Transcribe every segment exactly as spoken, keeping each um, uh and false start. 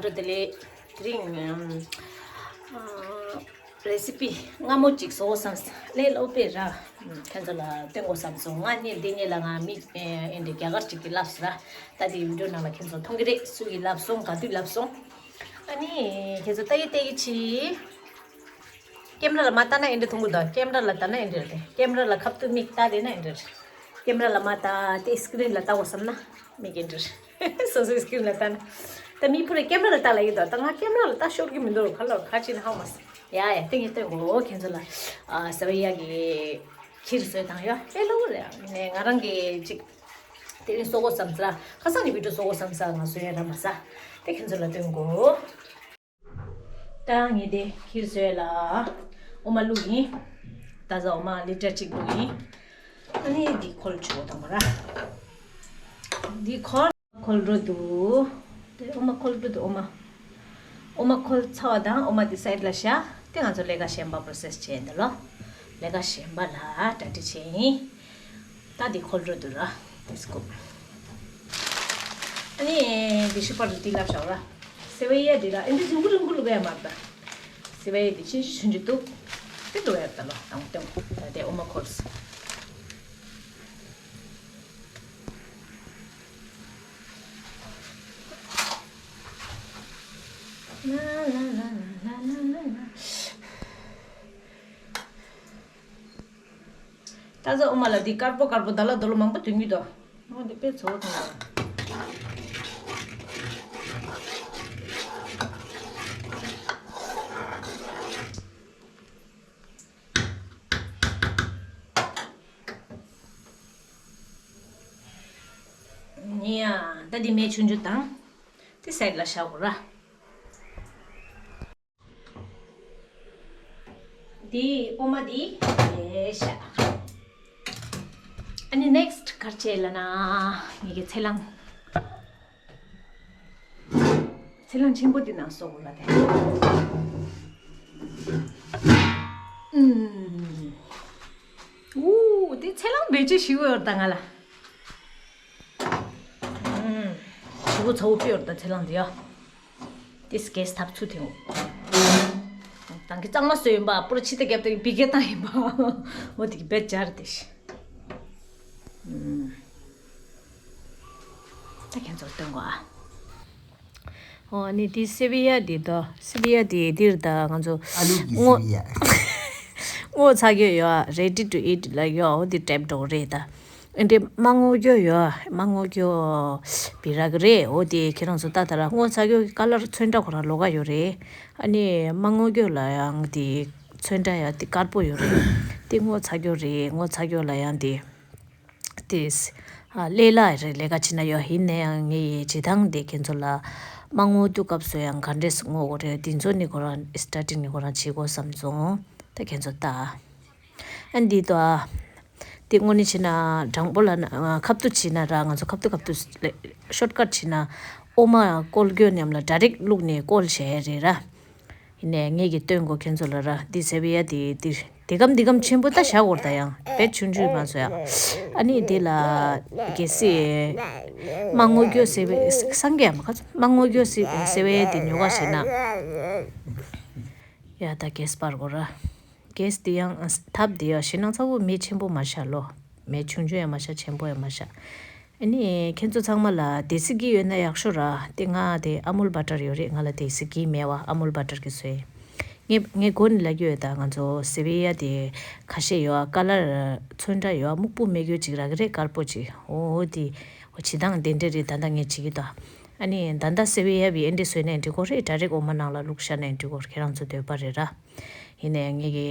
འགྲོ་དེ་ལས་དེ་རིང་ཨམ་ཨ་རེ་སི་པི་སྔ་མོ་ཅིག་བཟོ་བསམ་ལས་སློབ་དཔེ་ར་ཨམ་ཁྱེད་ཚོ་ལ་སྟོན་དགོས་བསམ་སོང་། ང་ནི་འདི་ཉིད་ལ་ང་མི་ཨེ་འདྲ་རྒྱ་གར་ཅིག་གིས་བསླབས་སོང་ར། ད་དེ་བི་ཌི་ཡོ་ནང་ལ་ཁྱེད་ཚོ་མཐོང་གི་རེད། སུ་གིས་བསླབས་སོང་ག་དུས་བསླབས་སོང་། ཨ་ནི་ཁྱེད་ཚོ་ལྟ་གི་ལྟ་གི་ཆི། ཀེམ་ར་ལ་མ་ལྟ་ན་ཨེ་འདྲ་མཐོང་གི་འདུག་ཀེམ་ར་ལ་ལྟ་ན་ཨེ་འདྲ་རེད། ཀེམ་ར་ལ་ཁ་ཐུག་མིག་ལྟ་བསྡད་ན་ཨེ་འདྲ་རེད། ཀེམ་ར་ལ་མ་ལྟ་དེ་སི་ཀི་རིན་ལ་ལྟ་དགོས་བསམ་ན་མིག་ཨེ་འདྲ་རེད། སོ་སོའི་སི་ཀི་རིན་ལ་ལྟ་ན། ད་མི་ཕུ་རེ་ཀེམ་ར་ལ་ལྟ་ལབ་ཀྱི་འདུག་ད་ང་ཀེམ་ར་ལ་ལྟ་ཤོར་གྱི་མི་འདུག་ག་ལོར་ཁ་ཅིག་ན་ཧ་མ་སོང་། ཡ་ཡ་སྟེང་གི་སྟོན་གོ་ཁྱེད་ཚོ་ལ། ཨ་སེ་བ་ཡ་གི་ཁིར་བཟོས་དང་ཡ་ཨེ་ལོ་རེད། ནས་ང་རང་གི་ཅིག་དེ་རིང་བཟོ་དགོས་བསམ་ས་ཁ་སང་ནས་བི་ཌི་ཡོ་བཟོ་དགོས་བསམ་ས་ང་བཟོ་ཡ་ར་མ་ཟ། དེ་ཁྱེད་ཚོ་ལ་སྟོན་གོ། ད་ངས་དེ་ཁིར་བཟོས་ལ་འོ་མ་བླུགས་ཡིན། ད་ཟ་འོ་མ་ལི་ཊར་གཅིག་བླུགས་ཡིན། ཨ་ནི་འདི་ཁོལ་ཆོག་དང་མ་ར། འདི་ཁོལ་ཁོལ་འགྲོ་འདུག་དེ་འོ་མ་ཁོལ་འགྲོ་འདུག་འོ་མ། འོ་མ་ཁོལ་ཚར་བ་དང་འོ་མ་དེ་སའིཌ་ལ་བཞག་དེ་ང་ཚོ་ལས་ཀ་གཞན་པ་པོ་རོ་སེ་སི་བྱས་འདི་ལོ། ལས་ཀ་གཞན་པ་ལ་གྲ་སྒྲིག་བྱས་ཡིན། ད་འདི་ཁོལ་འགྲོ་འདུག་ར། དེ་སྐུབ། ཨ་ནི་འདི་ཤི་པར་དུ་དེ་ལབ་བཞག་ར། སེ་བའི་ཡ་འདི་ར་ཨེ་འདི་རིང་པོ་རིང་པོ་བླུག་ཡ་མ་རེད་ད། སེ་བའི་ཡ་འདི་ཆུང་ཆུང་ཆུང་ཆུང་འདུག་དེ་བླུག་ཡ་རེད་ད་ལོ་དང་སྟོན་ད་དེ་འོ་མ་ཁོལ། ད་ཚོ་ཨོ་མ་ལ་འདི་དཀར་པོ་དཀར་པོ་ད་ལ་རྡོ་ལོ་མང་པོ་དོན་གྱི་འདུག་ཨོ་འདི་དཔེ་ཚོ་དང་། ཡ། ད་འདི་མེ་ཆུང་ཆུང་དང་། དེ་སའིཌ་ལ་བཞག་དགོས་ར། འདི་ཨོ་མ་འདི་ལས་བཞག་ཨ་ནི་ནེག་སི་ཊི་ག་རེ་བྱས་ལབ་ན། ངེད་ཀྱི་ཚལ་སླང་། ཚལ་སླང་ཆེན་པོ་འདི་ནང་བཟོ་དགོས་ལ་དེ། ཨུམ། ཨུ། འདི་ཚལ་སླང་བེད་སྤྱོད་ཞིག་ཡོད་ད་ང་ལ། ཨུམ། ཞི་བོ་ཚ་བོ་པི་ཡོད་ད་ཚལ་སླང་འདི་ཡ། དེ་སི་གེ་སི་ཐབ་ཚུ་དེ་འོ། དང་གི་གཙང་མ་བཟོས་ཡིན་པ་པུ་ར་ཕྱི་ད་རྒྱབ་ད་གི་བི་གེ་བཏང་ཡིན་པ། འོ་དེ་གི་བེད་སྦྱར་དེ་ཤི། ད་ཁྱེད་ཚོར་སྟོན་གོ་ཨ། ཨོ་ནི་དེ་སི་བི་ཡ་དེ་དོ་སི་བི་ཡ་དེ་དེར་ད་ང་ཚོ་ཨ་ལུ་གི་སྔོ་སི་བི་ཡ། སྔོ་ཚ་གྱོ་ཡོ་ready to eat ལ་ཡོ་འོ་དེ་ཊེབ་འགྲོ་རེད་ད། ཨེ་འདྲེ་མ་སྔོ་གྱོ་ཡོ་མ་སྔོ་གྱོ་བི་ར་གི་རེད། འོ་དེ་ཁྱེད་རང་ཚོ་ད་ད་ར་སྔོ་ཚ་གྱོ་གི་ཀ་ལར་ཚོན་ཁྲ་ཁོ་རང་ལོགས་ཀ་ཡོད་རེད། ཨ་ནི་མ་སྔོ་གྱོ་ལ་ཡང་དེ་ཚོན་ཁྲ་ཡང་དེ་དཀར་པོ་ཡོད་རེད། དེ་སྔོ་ཚ་གྱོ་རེད། སྔོ་ཚ་གྱོ་ལ་ཡང་དེ། དེས། ཨ་ལས་ལ་རེ་ལས་ཀ་བྱེད་ན་ཡོད་ཡིན་ན་ཡང་ངས་ཡི་བྱེད་སྟངས་དེ་ཁྱེད་ཚོ་ལ་མ་སྔོ་དུས་སྐབས་སུ་ཡང་ག་འདྲས་སྔོ་དགོས་རེད། དེ་ཚོ་ནི་ཁོ་རང་སི་ཊར་ཊིང་ནི་ཁོ་རང་བྱེད་དགོས་བསམ་སོང་། ད་ཁྱེད་ཚོ་ལྟ། ཨ་འདི་དོ་ཨ། དེ་དངོས་གནས་བྱེད་ན་དྲང་པོ་ལ་ན་ཁབ་ཏུ་བྱེད་ན་ར་ང་ཚོ་ཁབ་ཏུ་ཁབ་ཏུ་ཤོཊ་ཀཊ་བྱེད་ན་ཨོ་མ་བསྐོལ་རྒྱུ་མཉམ་ལ་ཌའི་རེག་བླུགས་ནས་བསྐོལ་བྱས་རེད་ར། ཡིན་ནའི་ངེད་ཀྱིས་སྟོན་གོ་ཁྱེད་ཚོ་ལ་ར་འདི་ཟེར་བའི་ཡ་དེ་དེ་དེ་གམ་འདི་གམ་ཆེན་པོ་ད་བཞག་འོར་ད་ཡང་བེད་ཆུང་ཆུང་མ་བཟོ་ཡ། ཨ་ནི་དེ་ལ་གལ་སྲིད་མ་སྔོ་སྐྱོ་ཟེར་བའི་སངས་རྒྱས་མ་ཁ་མ་སྔོ་སྐྱོ་ཟེར་བའི་དེ་ཉོ་ག་བྱེད་ན། ཡ་ད་གེ་སི་སྤར་གོ་ར། གེ་སི་དེ་ཡང་ཐབ་དེ་ཡ་ཞེ་ན་ཚ་བོ་མེ་ཆེན་པོ་མ་བཞག་ལོ། མེ་ཆུང་ཆུང་ཡང་མ་བཞག་ཆེན་པོ་ཡང་མ་བཞག་ཨ་ནི་ཁྱེད་ཚོ་ཚང་མ་ལ་དེ་སི་གི་ཡོད་ན་ཡག་ཤོས་ར། དེ་ང་དེ་ཨ་མུལ་བ་ཊར་ཡོད་རེད། ང་ལ་དེ་སི་གི་མེད་བ་ཨ་མུལ་བ་ཊར་གི་བཟོས། ངས་ངས་གོ་ནི་ལ་གི་ཡོད་ད་ང་ཚོ་སེ་བི་ཡ་དེ་ཁ་ཤས་ཡོད་ཨ་ཀ་ལར་ཚོན་ཁྲ་ཡོད་ཨ་སྨུག་པོ་མེད་གི་ཅིག་ར་གི་རེད་དཀར་པོ་ཅིག་འོ་དེ་འོ་བྱེད་སྟངས་དེ་འདྲས་རེད། ད་ལྟ་ངས་བྱེད་ཀྱི་ད་ཨ་ནི་ད་ལྟ་སེ་བི་ཡ་བི་ཨེ་འདྲས་བཟོས་ནས་འགྲིག་གོ་རེད། ཌའི་རེག་འོ་མ་ནང་ལ་བླུགས་བཞག་ནས་འགྲིག་གོ་རེད། ཁྱེད་རང་ཚོ་འདོད་པ་རེད་ར། ཡིན་ནའི་ངེད་ཀྱི་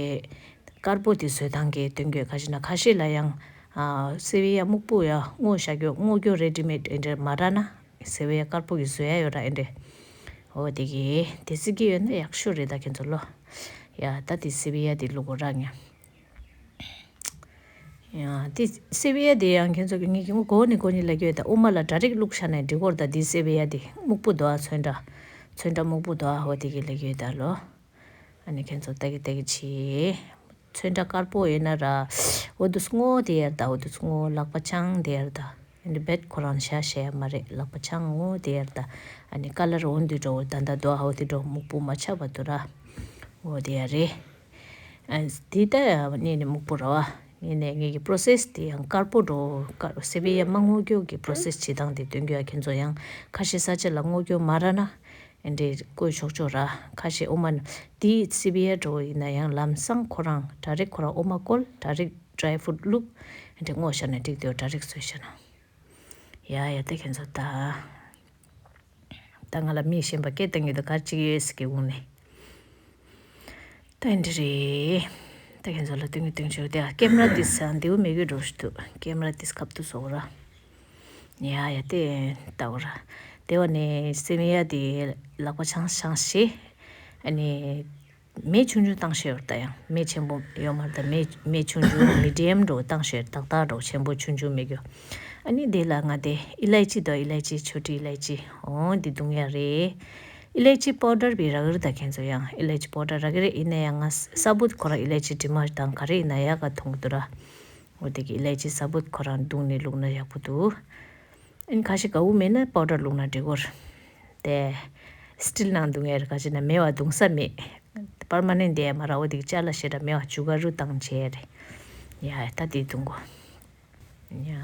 དཀར་པོ་དེ་བཟོ་སྟངས་ཀྱི་སྟོན་གྱི་ཁ་ཤས་ན་ཁ་ཤས་ལ་ཡང་ཨ་སེ་བི་ཡ་སྨུག་པོ་ཡ་སྔོ་བཞག་རྒྱུ་སྔོ་རྒྱུ་རེ་ཌི་མེཌ་འདྲ་མ་རག་ན་སེ་བི་ཡ་དཀར་པོ་གི་བཟོ་ཡ་ཡོད་ར་ཨེ་འདྲ། འོ་དེ་གི་དེ་སི་གི་ཡོད་ན་ཡག་ཤོས་རེད་ད་ཁྱེད་ཚོ་ལོ། ཡ་ད་དེ་སེ་བི་ཡ་དེ་བླུག་གོ་ར་ངས། ཡ་དེ་སེ་བི་ཡ་དེ་ཡང་ཁྱེད་ཚོ་གི་ངེད་ཀྱི་མགོ་ནས་མགོ་ནས་ལ་གི་ཡོད་ད་ཨོ་མ་ལ་ཌའི་རེག་བླུགས་བཞག་ནས་འགྲིག་གོ་ར་ད་དེ་སེ་བི་ཡ་དེ་སྨུག་པོ་དོ་ཨ་ཚོན་ཁྲ་ཚོན་ཁྲ་སྨུག་པོ་དོ་ཨ་འོ་དེ་གི་ལ་གི་ཡོད་ད་ལོ། ཨ་ནི་ཁྱེད་ཚོ་ལྟ་གི་ལྟ་གི་བྱེད། ཚོན་ཁྲ་དཀར་པོ་ཡོད་ན་ར། འོ་དུ་སྔོ་དེ་ཡར་ད་འོ་དུ་སྔོ་ལག་པ་འཆང་དེ་ཡར་ད། ཨ་ནི་རྦད་ཁོ་རང་བཞག་ཤེས་ཡ་མ་རེད། ལག་པ་འཆང་འོ་དེ་ཡར་ད། ཨ་ནི་ཀ་ལར་འོ་འདི་འགྲོ་འོ་ད་ད་དོ་ཧའོ་དེ་འགྲོ་སྨུག་པོ་མ་ཆགས་པ་དུ་ར། འོ་དེ་ཡ་རེད། ཨ་དེ་ད་ནི་ནི་སྨུག་པོ་ར་བ། ཡིན་ནས་ངེད་ཀྱི་པྲོ་སེས་དེ་ཡང་དཀར་པོ་འགྲོ་དཀར་སེ་བི་ཡ་མ་སྔོ་སྐྱོ་གི་པྲོ་སེས་བྱེད་སྟངས་དེ་སྟོན་རྒྱུ་ཡ་ཁྱེད་ཚོ་ཡང་ཁ་ཤས་ས་ཆ་ལ་སྔོ་སྐྱོ་མ་ར་ན། ཨེ་འདྲས་བཀོལ་ཆོག་ཆོག་ར། ཁ་ཤས་ཨོ་མ་དེ་སེ་བི་ཡ་འགྲོ་ཡིན་ན་ཡང་ལམ་སང་ཁོ་རང་ཌའི་རེག་ཁོ་རང་ཨོ་མ་བཀོལ་ཌའི་རེག་ཌ་རའི་ཕུ་རུཊ་བླུགས། ཨེ་འདྲས་སྔོ་ཤ་ན་འགྲིག་དེ་ཌའི་རེག་བཟོས་ཤ་ན། ཡ་ཡ་ད་ཁྱེད་ཚོ་ད། ད་ང་ལ་མི་གཞན་པ་སྐད་བཏང་གི་འདུག་ག་རེ་བྱེད་ཀྱི་ཡོད་ཟེར་གི་འོང་ནས། ད་འདི་རེད། ད་ཁྱེད་ཚོ་ལ་སྟོན་གི་སྟོན་ཆོག་དེ་ཀེམ་ར་དེ་ས་འདིའུ་མེད་གི་འགྲོ་ཞུ་འདུག་ཀེམ་ར་དེ་སྐབས་དུ་བཟོ་ར། ཡ་ཡ་དེ་ལྟ་བུ་ར། དེ་བ་ནས་སེ་མི་ཡ་དེ་ལག་པ་ཆང་ཆང་ཤེ། ཨ་ནི། མེ་ཆུང་ཆུང་བཏང་ཤེས་ཡོད་ད་ཡང་མེ་ཆེན་པོ་ཡོད་མ་རེད་ད། མེ་མེ་ཆུང་ཆུང་མི་ཌི་ཡམ་འགྲོ་བཏང་ཤེས་ཏག་ཏག་འགྲོ་ཆེན་པོ་ཆུང་ཆུང་མེད་རྒྱུ། ཨ་ནི་དེ་ལ་ང་དེ་ཨི་ལའི་ཅི་དང་ཨི་ལའི་ཅི་ཆོ་ཊི་ཨི་ལའི་ཅི་འོ་འདི་བརྡུང་ཡ་རེད། ཨི་ལའི་ཅི་པའོ་ཌར་བི་རག་གི་རེད་ད་ཁྱེད་ཚོ་ཡང་ཨི་ལའི་ཅི་པའོ་ཌར་རག་གི་རེད། ཡིན་ན་ཡང་ང་ས་བུད་ཁོ་རང་ཨི་ལའི་ཅི་དྲི་མ་དང་ག་རེ་ཡིན་ན་ཡག་ག་མཐོང་གི་འདུག་ར། འོ་དེ་གི་ཨི་ལའི་ཅི་ས་བུད་ཁོ་རང་བརྡུང་ནས་བླུགས་ན་ཡག་པོ་འདུག་ཨན་ཁ་ཤས་དགའ་བོ་མེད་ན་པའོ་ཌར་བླུགས་ན་འགྲིག་གོ། དེ་སི་ཊིལ་ནང་བརྡུང་ཡ་རེད། ག་ཅི་ན་མེ་བ་བརྡུང་ས་མེད། པར་མ་ནེན་ཊི་དེ་མ་ར་འོ་དེ་ཅ་ལ་ཤེ་ར་མེ་བ་བཅུ་ག་རུ་བཏང་བྱས་རེད། ཡ་ད་དེ་བརྡུང་གོ། ཡ་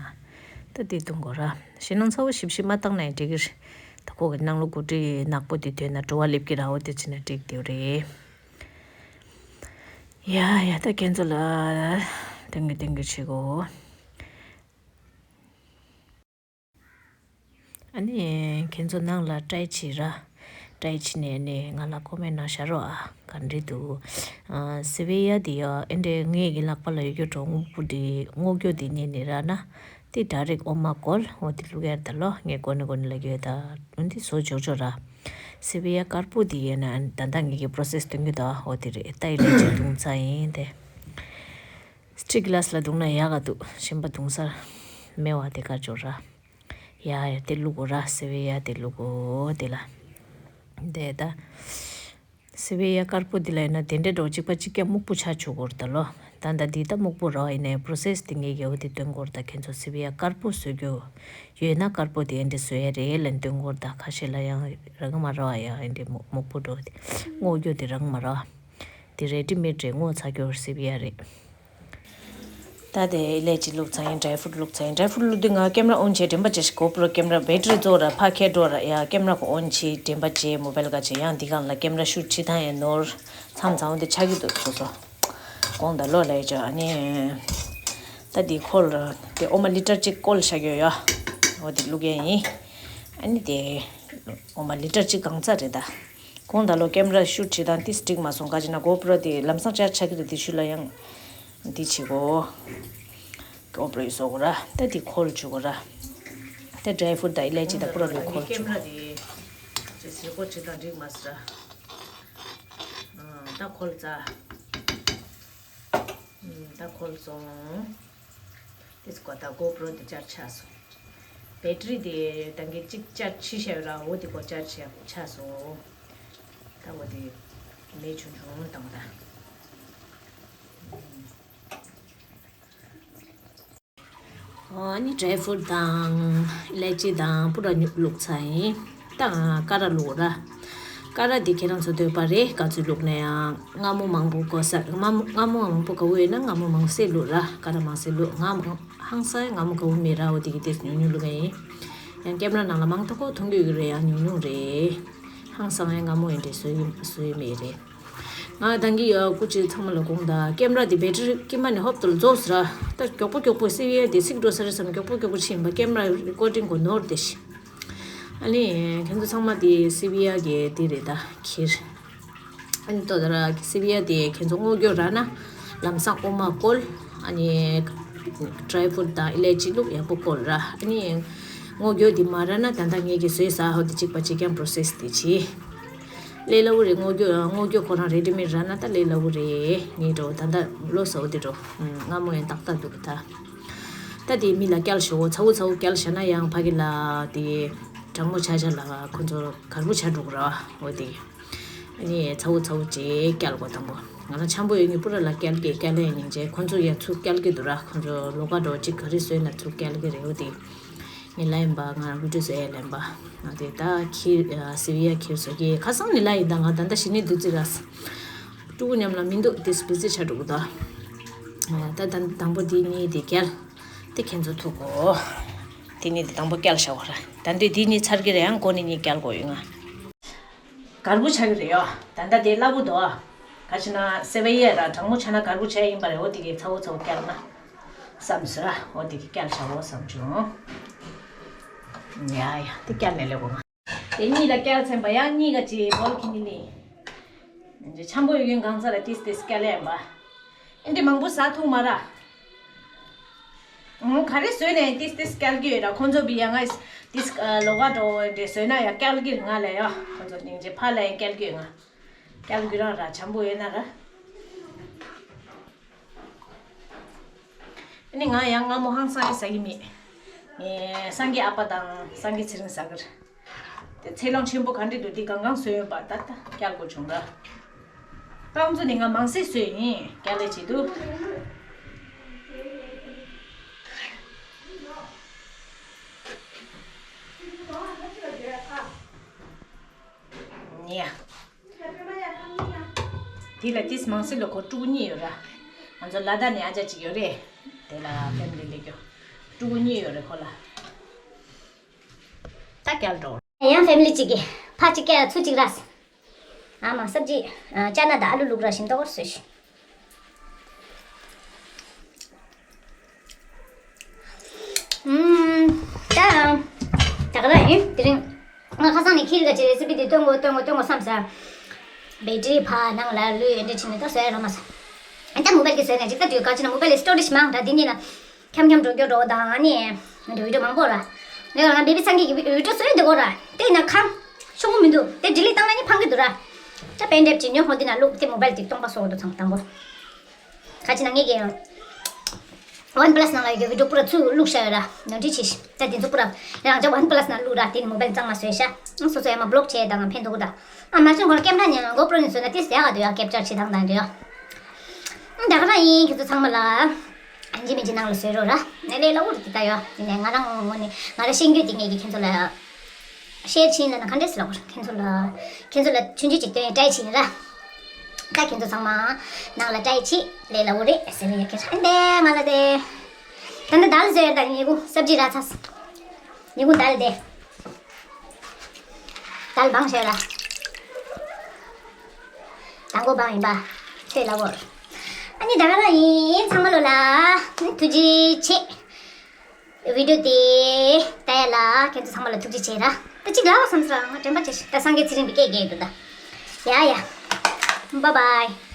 ད་དེ་བརྡུང་གོ་ར། ཞེ་ནང་ཚ་བོ་ཞིབ་ཞིབ་མ་བཏང་ན་ཡང་འགྲིག་གི་རེད། ད་ཁོ་གི་ནང་ལོ་གོ་ཊི་ནག་པོ་དེ་དོན་ན་བྲོ་བ་ལེབ་ཀྱི་ར་འོ་དེ་ཅི་ན་འགྲིག་དེ་རེད། ཡ་ཡ་ད་ཁྱེད་ཚོ་ལ་དེང་གི་དེང་གི་བྱེད་གོ། ཨ་ནི་ཁྱེད་ཚོ་ནང་ལ་ཊའི་བྱེད་ར། ཊའི་བྱེད་ནས་ནི་ང་ལ་ཀོ་མེན་ཊི་ནང་བཞག་རོགས་ཨ། ག་འདྲ་འདུག་ཨ་སེ་བི་ཡ་དེ་ཡ་ཨེ་འདྲའི་ངའི་གི་ལག་པ་ལ་ཡོད་རྒྱུ་གྲོགས་སྔོན་པོ་དེ་སྔོ་སྐྱོ་དེ་ཉན་ནི་ར་ན། དེ་ཌའི་རེག་ཨོ་མ་ཀོལ་འོ་དེ་བླུག་ཡར་ད་ལོ་ངས་གོ་ནི་གོ་ནི་ལ་གྱོད་ད། འོན་དེ་བཟོ་ཆོག་ཆོག་ར། སེ་བི་ཡ་དཀར་པོ་དེ་ཡིན་ན་ད་ལྟ་ངེད་ཀྱི་པྲོ་སེས་སྟོན་གྱི་ད་འོ་དེ་རེད། ད་ཡི་ལས་ཅི་བརྡུང་ཚར་ཡིན་དེ། སི་ཊི་གི་ལ་སི་ལ་བརྡུང་ན་ཡག་ག་འདུག་གཞན་པ་བརྡུང་ས་མེད་བ་དེ་གར་འབྱོར་ར། ཡ་ཡ་དེ་བླུག་གོ་ར་སེ་བི་ཡ་དེ་བླུག་གོ་དེ་ལ། དེ་ད། སེ་བི་ཡ་དཀར་པོ་འདི་ལ་ཡིན་ན་དེ་འདྲའི་འགྲོ་གཅིག་པ་གཅིག་ཀྱང་སྨུག་པོ་ཆ་ཆུ་གོར་ད་ལོ། ད་ད་འདི་ད་སྨུག་པོ་རོ་ཡིན་ནའི་པྲོ་སེས་དེ་ངེད་ཀྱི་འོ་དེ་སྟོན་གོར་ད་ཁྱེད་ཚོ་སེ་བི་ཡ་དཀར་པོ་བཟོ་རྒྱུ་ཡོད་ན་དཀར་པོ་དེ་འདྲ་བཟོ་ཡ་རེད་ལན་སྟོན་གོར་ད་ཁ་ཤས་ལ་ཡང་རང་མ་རོ་ཡ་ཡིན་འདྲའི་སྨུག་པོ་འགྲོ་དེ་སྔོ་རྒྱུ་དེ་རང་མ་རོ། དེ་རེ་ཌི་མེད་རེད་སྔོ་ཚ་རྒྱུ་སེ་བི་ཡ་རེད། ད་དེ་ཨི་ལེ་ཅི་བླུགས་ཚར་ཡིན། ཌ་རའི་ཕུ་རུཊ་བླུགས་ཚར་ཡིན། ཌ་རའི་ཕུ་རུཊ་བླུགས་དུས་ང་ཀེམ་ར་ཨོན་བྱས་དྲན་པ་བྱས་ཤིག་གོ་པྲོ་ཀེམ་ར་བེ་ཊི་རི་རྫོགས་ར་ཕ་ཁྱེད་འགྲོ་ར་ཡ་ཀེམ་ར་གོ་ཨོན་བྱས་དྲན་པ་བྱས་མོ་བེལ་ག་བྱས་ཡང་འདི་གང་ལ་ཀེམ་ར་ཤུ་ཊི་བྱེད་ཐང་ཡང་ནོར་མཚམས་མཚམས་འོན་ཏེ་ཆག་གི་འདུག་སོ་སོ་དགོང་དག་ལོ་ལས་ཅོ་ཨ་ནི་ད་འདི་ཁོལ་དེ་ཨོ་མ་ལི་ཊར་གཅིག་བསྐོལ་བཞག་ཡོད་ཡ། འོ་དེ་བླུགས་ཡ་ཡིན། ཨ་ནི་དེ་ཨོ་མ་ལི་ཊར་གཅིག་གང་ཚ་རེད་ད། དགོང་དག་ལོ་ཀེམ་ར་ཤུ་ཊི་བྱེད་སྟངས་ཏིས་འགྲིག་མ་སོང་ག་ཅི་ན་གོ་པྲོ་དེ་ལམ་སང་ཅར་ཆག་གི་རེད། དེ་ཤུ་ལ་ཡང་འདི་བྱེད་གོ། གོ་པྲོ་ཡི་བཟོ་གོ་ར་ད་དེ་ཁོལ་བཅུག་གོ་ར། ད་ཌ་རའི་ཕུ་རུཊ་དང་ཨི་ལེ་ཅི་དང་པུ་ར་ལོས་ཁོལ་བཅུག་གོ། ཀེམ་ར་དེ་ཅེ་ཟེར་གོ་བྱེད་སྟངས་འགྲིག་མ་སོང་ར། ད་ཁོལ་ཙ། ད་ཁོལ་སོང་། དེ་ཚོ་ད་གོ་པྲོ་དེ་ཅར་ཆག་སོང་། བེ་ཊི་རི་དེ་ད་གིན་གཅིག་ཅར་ཆི་ཤ་ཡོད་ར་འོ་དེ་གོ་ཅར་ཆག་ཆག་སོང་། ད་འོ་དེ་མེ་ཆུང་ཆུང་བཏང་ད། ཨ་ནི་ཌ་རའི་ཕུ་རུཊ་དང་ཨི་ལེ་ཅི་དང་པུ་ར་ཉུག་བླུགས་ཚར་ཡིན། ད་ཀ་ར་བླུགས་ར། ཀ་ར་དེ་ཁྱེད་རང་ཚོ་འདོད་པ་རེད། ག་ཚོད་བླུགས་ན་ཡང་མངར་མོ་མང་པོ་དགོས་ས་མངར་མོ་མངར་མོ་མང་པོ་དགའ་བོ་ཡོད་ན་མངར་མོ་མང་སེ་བླུགས་ར། ཀ་ར་མང་སེ་བླུགས། ང་མང་ཧང་སང་མངར་མོ་དགའ་བོ་མེད་ར། འོ་དེ་གི་དེ་ཉུང་ཉུང་བླུགས་ཡ་ཡིན། ཡང་ཀེམ་ར་ནང་ལ་མང་ཐོག་ཁོ་མཐོང་གི་ཡོད་རེད། ཡང་ཉུང་ཉུང་རེད། ཧང་སང་ཡང་མངར་མོ་ཡིན་འདྲ་བཟོ་ཡི་བཟོ་ཡི་མེད་རེད། ང་ད་གིན་ཡ་སྐུ་མཁྱེན་ཚང་མ་ལ་དགོངས་དག་ཀེམ་ར་དེ་བེ་ཊི་རི་ཀི་མ་ནི་ཧོབ་ཏུ་རྫོགས་སོང་ར། ད་མགྱོགས་པོ་མགྱོགས་པོ་སེ་བི་ཡ་དེ་ཚིག་འགྲོ་ས་རེད་བསམ་མགྱོགས་པོ་མགྱོགས་པོ་ཕྱིན་པ་ཀེམ་ར་རི་ཀོར་ཌིང་གོ་ནོར་དེ་ཤི། ཨ་ནི་ཁྱེད་ཚོ་ཚང་མ་དེ་སེ་བི་ཡ་གི་དེ་རེད་ད་ཁྱེར། ཨ་ནི་ཏོ་ད་ར་སེ་བི་ཡ་དེ་ཁྱེད་ཚོ་སྔོ་སྐྱོ་ར་ན་ལམ་སང་ཨོ་མ་བསྐོལ། ཨ་ནི་ཌ་རའི་ཕུ་རུཊ་དང་ཨི་ལེ་ཅི་བླུགས་ཡག་པོ་བསྐོལ་ར། ཨ་ནི་སྔོ་སྐྱོ་དེ་མ་ར་ན་ད་ལྟ་ངེད་ཀྱི་བཟོས་ས་ཧོ་དེ་གཅིག་པ་གཅིག་རྐྱང་པྲོ་སེས་དེ་བྱེད། ལས་སླ་བོ་རེད། སྔོ་སྐྱོ་སྔོ་སྐྱོ་ཁོ་རང་རེ་ཌི་མེཌ་རག་ན་ད་ལས་སླ་བོ་རེད། ངས་འགྲོ་ད་ལྟ་ལོ་གསར་པ་དེ་འགྲོ། ཨང་། མངར་མོ་ཡང་ཏག་ཏག་འདུག་ད། ད་དེ་མི་ལ་བསྐྱལ་ཞོག་ཚ་བོ་ཚ་བོ་བསྐྱལ་བཞག་ན་ཡང་ཕ་གི་ལ་དེ་གྲང་མོ་ཆ་ཆ་ལ་ཁོ་ཚོ་གར་པོ་ཆ་འགྲོ་གི་ར་འོ་དེ། ཨ་ནི་ཚ་བོ་ཚ་བོ་ཅེས་བསྐྱལ་དགོས་དང་པོ། ང་རང་འཆམ་པོ་ཡོད་ནི་པུ་ར་ལ་བསྐྱལ་གི་བསྐྱལ་ཡ་ཡིན་ཅེས་ཁོ་ཚོ་ཡང་ཚུར་བསྐྱལ་གི་འདུག་ར། ཁོ་ཚོ་ལོ་ག་འགྲོ་གཅིག་ག་རེ་བཟོས་ན་ཚུར་བསྐྱལ་གི་རེད་འོ་དེ། ནི་ལ་ཡིན་པ། ང་རང་བི་ཌིའོ་བཟོ་ཡ་ལེན་པ། ང་དེ་ད་ཁྱེར་ཨ་སི་བི་ཡ་ཁྱེར་བཟོ་གི་ཁ་སང་ནི་ལ་ཡིན་ད། ང་ད་ལྟ་ཞི་ནི་དུ་ཙི་ར་ས་ཕྲུ་གུ་མཉམ་ལ་མི་འདུག་དེ་སྤི་ཙི་ཆ་འགྲོ་གི་ད། ད་ད་དང་པོ་དེ་གཉིས་དེ་བསྐྱལ། དེ་ཁྱེད་ཚོ་ཐུག་གོ། དེ་གཉིས་དེ་དང་པོ་བསྐྱལ་བཞག་གོ་ར། ད་འདི་དེ་གཉིས་ཚར་གི་རེད། ཡང་གོ་ནི་གཉིས་བསྐྱལ་དགོས་ཡོད་ང་། གར་པོ་ཆགས་ཀྱི་རེད་ཡོ། ད་ལྟ་དེ་སླ་པོ་འདུག་ག་ཅི་ན་སེ་བ་ཡས་ར་གྲང་མོ་ཆགས་ན་གར་པོ་ཆགས་ཡིན་པ་རེད། འོ་དེ་གི་ཚ་བོ་ཚ་བོ་བསྐྱལ་ན་བསམ་ཟེར་ར། འོ་དེ་གི་བསྐྱལ་བྱ་བོ་བསམ་བྱུང་། ཡ་ཡ་དེ་བསྐྱལ་ནས་ལེགས་པོ་ང་། དེ་གཉིས་ལ་བསྐྱལ་ཚན་པ་ཡང་གཉིས་ཀ་ཅི་བོལ་ཁི་ནི་ལི། འཆམ་པོ་ཡོད་མཁན་གང་ས་ལ་ཏིས་ཏིས་བསྐྱལ་ཡ་ཡིན་པ། ཨེ་འདི་མང་པོ་ཟ་ཐུབ་མ་ར། ཨང་ག་རེ་བཟོས་ནས་ཏིས་ཏིས་བསྐྱལ་གི་ཡོད་ར། ཁོང་ཚོ་བི་ཡ་ང་ཏིས་ལོ་ག་འགྲོ་འདྲེ་བཟོས་ན་ཡ་བསྐྱལ་གི་ར། ང་ལ་ཡ་ཁོང་ཚོ་སྙིང་རྗེ་ཕ་ལ་ཡ་བསྐྱལ་གི་ཡོད། ང་བསྐྱལ་གི་ར་ར་འཆམ་པོ་ཡོད་ན་ར། ཨ་ནི་ང་ཡང་སྔ་མོ་ཧང་སང་ཡི་ཟ་གི་མེད། ངས་སངས་རྒྱས་ཨ་ཕ་དང་སངས་རྒྱས་ཚེ་རིང་ཟ་གི་ར། དེ་ཚེ་ལོང་ཆེན་པོ་ག་འདྲ་འདུག་འདི་གང་གང་བཟོས་ཡོད་པ་ད་ལྟ་བསྐྱལ་དགོས་བྱུང་ར། རྐང་བཙུགས་ནི་ང་མང་སེ་བཟོས་ཡིན་བསྐྱལ་ལེ་བྱེད་དུ། ཉེ། དེ་ལ་ཏིས་མང་སེ་ལོ་ཁོ་ཕྲུ་གུ་གཉིས་ཡོད་ར། ང་ཚོ་ལ་དྭགས་ནས་ཨ་ཅག་གཅིག་ཡོད་རེད། དེ་ལ་ཕེ་མི་ལི་ལེགས་ཡོད། ཕྲུ་གུ་གཉིས་ཡོད་རེད་ཁོ་ལ། ད་བསྐྱལ་འགྲོ། ཡང་ཕེ་མི་ལི་གཅིག་གིས་ཕ་གཅིག་བསྐྱལ་ཚུར་གཅིག་ར། ཨ་མ་སབ་ཇི། ཨ་ཅ་ན་དང་ཨ་ལུ་བླུགས་ར་ཞིམ་ཏོག་ཏོ་བཟོས་ཤིག་ཨུམ། ད། ད་ག་རང་ཡིན་དེ་རིང་། ང་ཁ་སང་ནས་ཁྱེད་ཀྱི་རེ་སི་པི་དེ་སྟོན་དགོས་སྟོན་དགོས་སྟོན་དགོས་བསམ་ས། བེ་ཊི་རི་ཕར་ནང་ལ་ལུས་ཡོད་འདྲ་བྱས་ནས་ད་བཟོ་ཡ་རག་མ་སོང་། ཨ་ད་མོ་བལ་གྱི་བཟོས་ནས་ཅིག་ད་དུས་ག་ཅི་ན་མོ་བལ་ལ་སི་ཊོ་རེཇ་མང་དྲགས་འདི་གཉིས་ལ། འཁྱམ་འཁྱམ་འགྲོ་རྒྱུ་འགྲོ་དང་ཨ་ནི། འགྲོ་རྒྱུ་མང་པོ་ར། ངས་ང་བེ་བི་ཚང་གི་བི་ཌིའོ་བཟོས་འདུག་གོ་ར། དེ་ན་ཁང་། ཤོང་གི་མི་འདུག་དེ་ཌི་ལིཊ་བཏང་ན་ནི་ཕང་གི་འདུག་ར། ད་པེན་ཌྲའིབ་ཅིག་ཉོ་ཧོ་འདི་ན་བླུགས་དེ་མོ་བལ་དེ་སྟོང་པ་བཟོ་འདུག་ཚང་དང་པོ། ག་ཅི་ན་ངེད་ཀྱི་ཝན་པ་ལ་སི་ནང་ལ་ཡོད་པའི་བི་ཌིའོ་པུ་ར་ཚུར་བླུགས་བཞག་ཡོད་ར། ནོར་འཁྲུལ་ཆེ་ཤི། ད་དེ་ཚོ་པུ་ར་རང་ཅག་ཝན་པ་ལ་སི་ནང་བླུགས་ར། དེ་ནི་མོ་བལ་གཙང་མ་བཟོས་ཤག་སོ་སོ་ཡ་མ་བི་ལོག་བྱས་དང་ཕན་ཐོགས་གི་ད། ཨ་མ་ཆུང་ཁོ་ཀེམ་ར་ཉན་གོ་པྲོ་ནི་བཟོས་ན་ཏིས་ཡག་ག་འདུག་ཡ་ཀེབ་ཅར་བྱེད་སྟངས་དང་འདུག་ཡ། ད་ག་རང་ཡིན་ཁྱེད་ཚོ་ཚང་མ་ལ། ཨན་ཇི་མིན་ཇི་ནང་ལ་བཟོས་རོགས་ར། ནས་ལས་སླ་བོ་རེད་དེ་ད་ཡོད། དེ་ནས་ང་རང་ངོ་ནས་ང་རང་ཤེས་རྒྱུ་དེ་ངེད་ཀྱི་ཁྱེད་ཚོ་ལ། ཤེར་ཕྱིན་ལ་ན་ག་འདྲས་ལ་གོ་ཁྱེད་ཚོ་ལ། ཁྱེད་ཚོ་ལ་ཆུང་ཆུང་ཅིག་སྟོན་ཡ་ཏྲའི་ཕྱིན་ར། ད་ཁྱེད་ཚོ་ཚང་མ་ནང་ལ་ཏྲའི་ཕྱིན་ལས་སླ་བོ་རེད་ཟེར་བའི་ཡ་ཁྱེད་ཚོ་འདས་ང་ལ་དེ། ད་ནི་དལ་ཟེར་ད་ཉི་གུ་སབ་ཇི་ར་ཚ། ཉི་གུ་དལ་དེ། དལ་བང་ཤེ་ར། དང་པོ་བང་ཡིན་པ། ཚོས་ལ་བོར། ཨ་ནི་ད་ག་རང་ཡིན་ཚང་མ་ལོ་ལ། ཐུགས་རྗེ་ཆེ། བི་ཌིའོ་དེ་ལྟ་ཡ་ལ་ཁྱེད་ཚོ་ཚང་མ་ལ་ཐུགས་རྗེ་ཆེ་ར། ད་ཅིག་ལ་བསམ་སོང་ང་དྲན་པ་ཆེ་ཤི། ད་སངས་རྒྱས་ཚེ་རིང་གི་སྐད་རྒྱག་འདུག་ད། ཡ་ཡ། བཱའི་བཱའི།